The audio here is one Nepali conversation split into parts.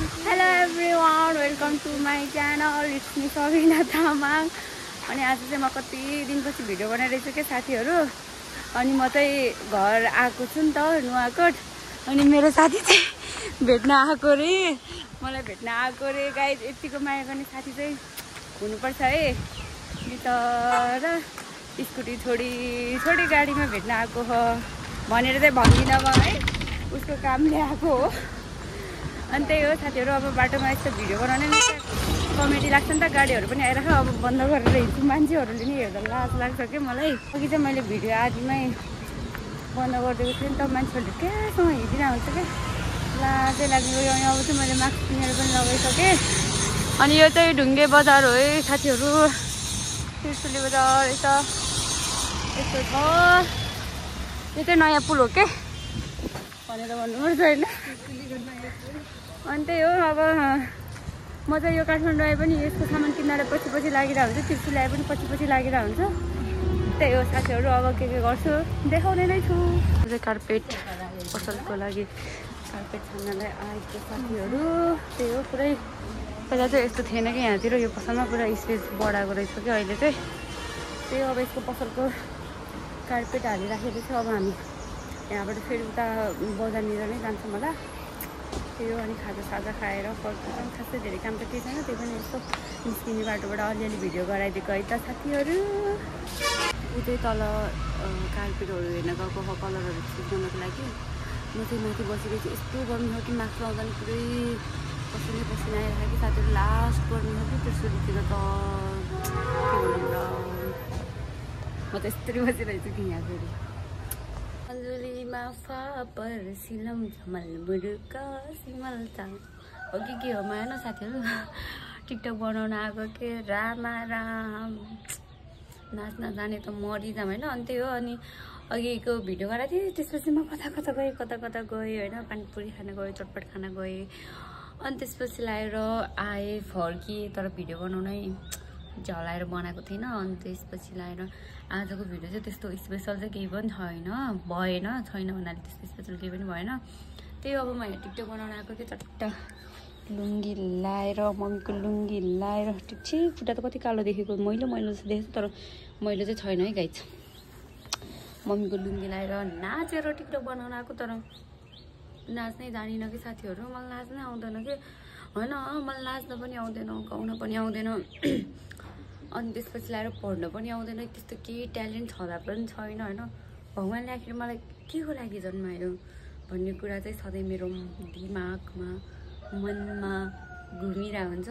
Hello everyone, welcome to my channel. It's me Sabina Tamang. अनि आज चाहिँ म कति दिनपछि भिडियो बनाइरहेछु के साथीहरु. अनि म चाहिँ घर आएको छु नि त नुवाकोट. अनि मेरो साथी चाहिँ भेट्न आएको रे. मलाई भेट्न आएको रे गाइस. यतिको माया गर्ने साथी चाहिँ हुनुपर्छ है. बिचरा स्कुटी छोडी गाडीमा भेट्न आएको हो भनेर चाहिँ भन्दिन म है. उसको कामले आएको हो. अनि त्यही हो साथीहरु. अब बाटोमा यस्तो भिडियो बनाउने नि कमेडी लाग्छ नि त. गाडीहरु पनि आइराख. अब बन्द गरेर हिँड्छु. मान्छेहरुले नि हेर्दा लाज लाग्छ के मलाई. अघि चाहिँ मैले भिडियो आदिमै बन्द गरिदिएको थिएँ नि त. मान्छेहरुले केसँग हिँडिरहेको हुन्छ के लाजै लाग्यो. अब चाहिँ मैले मास्क किनेर पनि लगाइसकेँ. अनि यो चाहिँ ढुङ्गे बजार हो है साथीहरु. त्रिशुली बजार यता यस्तो छ. यो चाहिँ नयाँ पुल हो के भनेर भन्नुपर्छ हैन. अनि त्यही हो. अब म चाहिँ यो काठमाडौँ आए पनि यसको सामान किन्नलाई पछि लागिरहेको हुन्छ. त्रिशुली आए पनि पछि लागिरहेको हुन्छ. त्यही हो साथीहरु. अब के गर्छु देखाउने नै छु. यो चाहिँ कार्पेट पसलको लागि कार्पेट छान्नलाई आएको साथीहरु. त्यही हो. पुरै पहिला चाहिँ यस्तो थिएन कि यहाँतिर. यो पसलमा पुरा स्पेस बढाएको रहेछ कि अहिले चाहिँ. त्यही हो. अब यसको पसलको कार्पेट हालिराखेको छ. अब हामी यहाँबाट फेरि उता बजारनिर नै जान्छौँ होला. त्यही हो. अनि खाजा खाएर फर्किन्छौँ. खासै धेरै काम त केही छैन. त्यही पनि यस्तो निस्किने बाटोबाट अलिअलि भिडियो गराइदिएको है त साथीहरु. यो चाहिँ तल कार्पेटहरू हेर्न गएको हो कलरहरू चेक गर्नको लागि. म चाहिँ माथि बसेको छु. यस्तो गर्मी हो कि मास्क लाउँदा नि पुरै पसिना आइरहेको कि साथीहरु. लास्ट गर्मी हो कि त्रिशुलीतिर त के भनौँ र. म त यस्तरी बसिरहेछु कि यहाँ फेरि. अञ्जलीमा फापर सिलम झमल मुरुका सिमल चाङ हो कि के हो माया न साथीहरु. टिकटक बनाउन आएको के रामा राम. नाच्न जाने त मरिजाम होइन. अनि त्यही हो. अनि अघिको भिडियो गराएको थिएँ. त्यसपछि म कता गएँ होइन. पानीपुरी खान गएँ, चटपट खान गएँ. अनि त्यसपछि लाएर आएँ फर्किएँ. तर भिडियो बनाउनै झलाएर बनाएको थिएन. अनि त्यसपछि लाएर आजको भिडियो चाहिँ त्यस्तो स्पेसल चाहिँ केही पनि छैन भन्नाले त्यस्तो स्पेसल केही पनि भएन. त्यही अब म यहाँ टिकटक बनाउन आएको कि चट्ट लुङ्गी लाएर मम्मीको लुङ्गी लाएर ठिक छ. खुट्टा त कति कालो देखेको मैलो जस्तो देखेको तर मैलो चाहिँ छैन है गाइस. मम्मीको लुङ्गी लाएर नाचेर टिकटक बनाउन आएको. तर नाच्नै जानिनँ कि साथीहरु. मलाई नाच्नै आउँदैन कि होइन. मलाई नाच्न पनि आउँदैन, गाउन पनि आउँदैन. अनि त्यसपछि लाएर पढ्न पनि आउँदैन. त्यस्तो केही ट्यालेन्ट छँदा पनि छैन होइन. भगवान्ले आखिर मलाई के को लागि जन्मायो भन्ने कुरा चाहिँ सधैँ मेरो दिमागमा मनमा घुमिरहेको हुन्छ.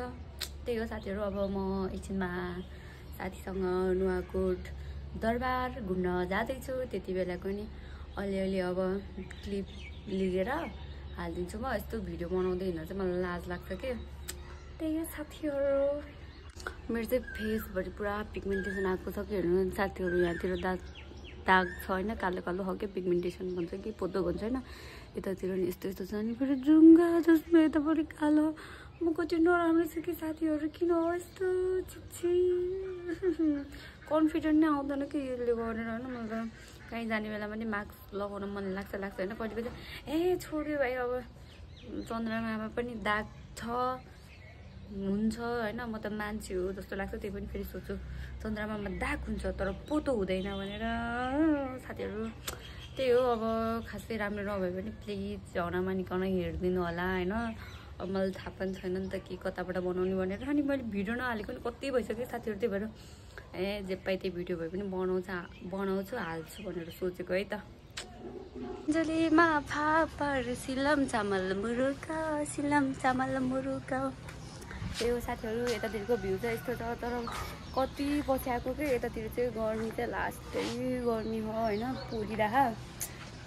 त्यही हो साथीहरु. अब म एकछिनमा साथीसँग नुवाकोट दरबार घुम्न जाँदैछु. त्यति बेलाको नि अलिअलि अब क्लिप लिएर हालिदिन्छु म. यस्तो भिडियो बनाउँदै हिँड्न चाहिँ मलाई लाज लाग्छ के. त्यही हो साथीहरु. मेरो चाहिँ फेसभरि पुरा पिगमेन्टेसन आएको छ कि हेर्नु साथीहरु. यहाँतिर दाग छ होइन. कालो हो कि पिगमेन्टेसन भन्छ कि पोतो भन्छ होइन. यतातिर नि यस्तो छ. अनि फेरि जुङ्गा जसमा यतापट्टि कालो. म कति नराम्रो छु कि साथीहरु. किन हो यस्तो चिच्ची. कन्फिडेन्ट नै आउँदैन कि यसले गरेर होइन. मलाई त कहीँ जाने बेलामा नि मास्क लगाउन मन लाग्छ होइन. कहिले कहिले छोड्यो भाइ. अब चन्द्रमामा पनि दाग छ हुन्छ होइन. म त मान्छे हो जस्तो लाग्छ. त्यही पनि फेरि सोच्छु चन्द्रमामा दाग हुन्छ तर पोतो हुँदैन भनेर साथीहरु. त्यही हो. अब खासै राम्रो नभए पनि प्लिज नमानिकन हेरिदिनु होला होइन. अब मलाई थाहा पनि छैन नि त के कताबाट बनाउने भनेर. अनि मैले भिडियो नहालेको नि कति भइसक्यो साथीहरु. त्यही भएर जे पाइ त्यही भिडियो भए पनि बनाउँछु हाल्छु भनेर सोचेको है त. अञ्जलीमा फापर सिलम चामल मुरुका. त्यही हो साथीहरु. यतातिरको भ्यू चाहिँ यस्तो छ. तर कति पछि आएको कि यतातिर चाहिँ गर्मी चाहिँ लास्टै गर्मी हो होइन. पोलिरह.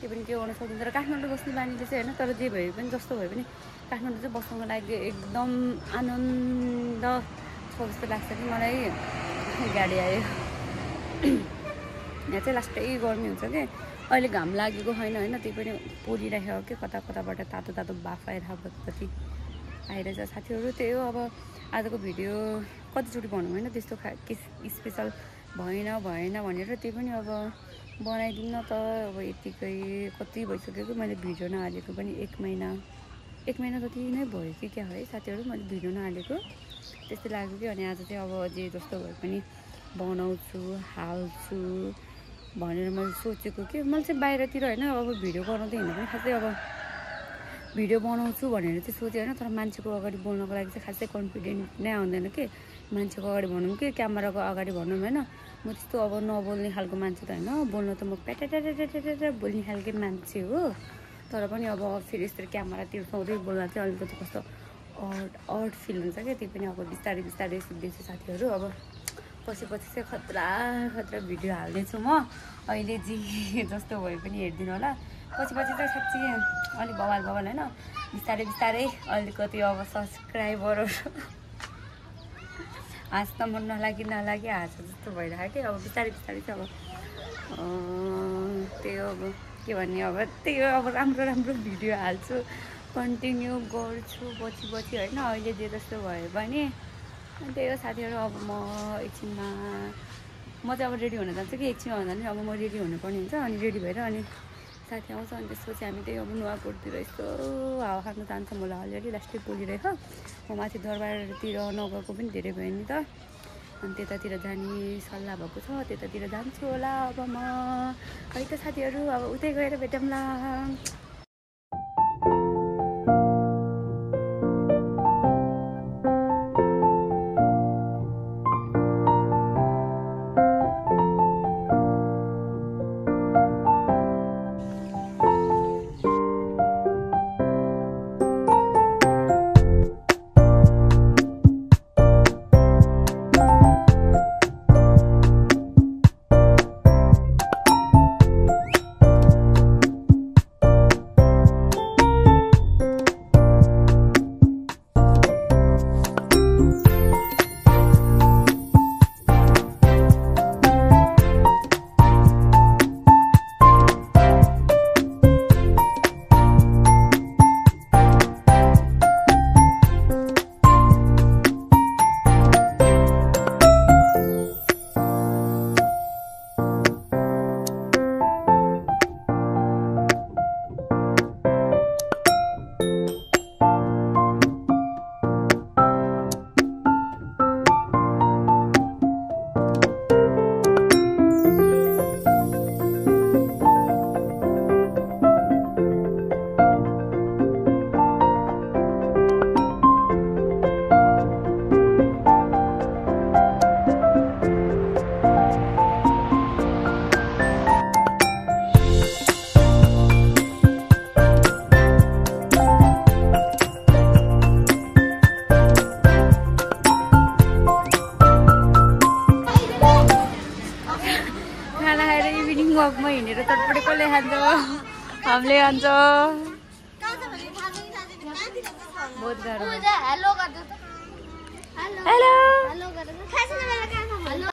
त्यो पनि के गर्न सक्दैन. तर काठमाडौँ बस्ने बानीले चाहिँ होइन. तर जे भए पनि जस्तो भए पनि काठमाडौँ चाहिँ बस्नको लागि एकदम आनन्द छ जस्तो लाग्छ कि मलाई. गाडी आयो. यहाँ चाहिँ लास्टै गर्मी हुन्छ कि. अहिले घाम लागेको होइन. त्यही पनि पोलिरहेको के कताबाट तातो बाफ आइरहेको कति आइरहेछ साथीहरु. त्यही हो. अब आजको भिडियो कतिचोटि भनौँ होइन. त्यस्तो स्पेसल भएन भनेर. त्यही पनि अब बनाइदिन्न त. अब यतिकै कति भइसक्यो कि मैले भिडियो नहालेको पनि 1 महिना 1 महिना जति नै भयो कि क्या है साथीहरू मैले भिडियो नहालेको त्यस्तै लाग्यो कि। अनि आज चाहिँ अब जे जस्तो भए पनि बनाउँछु हाल्छु भनेर मैले सोचेको कि मैले चाहिँ बाहिरतिर होइन अब भिडियो बनाउँदै हिँड्नु पनि खासै अब भिडियो बनाउँछु भनेर चाहिँ सोचेँ होइन। तर मान्छेको अगाडि बोल्नको लागि चाहिँ खासै कन्फिडेन्ट नै आउँदैन कि मान्छेको अगाडि भनौँ कि क्यामेराको अगाडि भनौँ होइन। म त्यस्तो अब नबोल्ने खालको मान्छे त होइन, बोल्न त म प्याटाटाटाटाटा बोल्ने खालको मान्छे हो। तर पनि अब फेरि यस्तो क्यामेरातिर सधैँ बोल्दा चाहिँ अलिकति कस्तो अड फिल हुन्छ क्या। त्यही पनि अब बिस्तारै बिस्तारै सिक्दैछु साथीहरू। अब पछि चाहिँ खतरा भिडियो हाल्दैछु म। अहिले जे जस्तो भए पनि हेरिदिनु होला। पछि चाहिँ साँच्ची अलिक बवाल होइन, बिस्तारै बिस्तारै अलिकति अब सब्सक्राइबरहरू हाँस त म नलागी हाँस जस्तो भइरहेको कि। अब बिस्तारै चाहिँ अब त्यही अब के भन्ने अब त्यही अब राम्रो भिडियो हाल्छु, कन्टिन्यू गर्छु पछि होइन। अहिले जे जस्तो भयो भने त्यही हो साथीहरू। अब म एकछिनमा म चाहिँ अब रेडी हुन जान्छु कि एकछिनमा भन्दा पनि अब म रेडी हुनुपर्ने हुन्छ। अनि रेडी भएर अनि साथी आउँछ अनि त्यसपछि हामी त्यही अब नुवाकोटतिर यस्तो हावा खानु जान्छ। मलाई अलरेडी लास्टै बोलिरहेछ। म माथि दरबारतिर नगएको पनि धेरै भयो नि त। अनि त्यतातिर जाने सल्लाह भएको छ, त्यतातिर जान्छु होला अब म है त साथीहरू। अब उतै गएर भेटौँला। वकमा हिँडेर चटपटे कसले खान्छ? हामीले खान्छ। बहुत गाह्रो। हेलो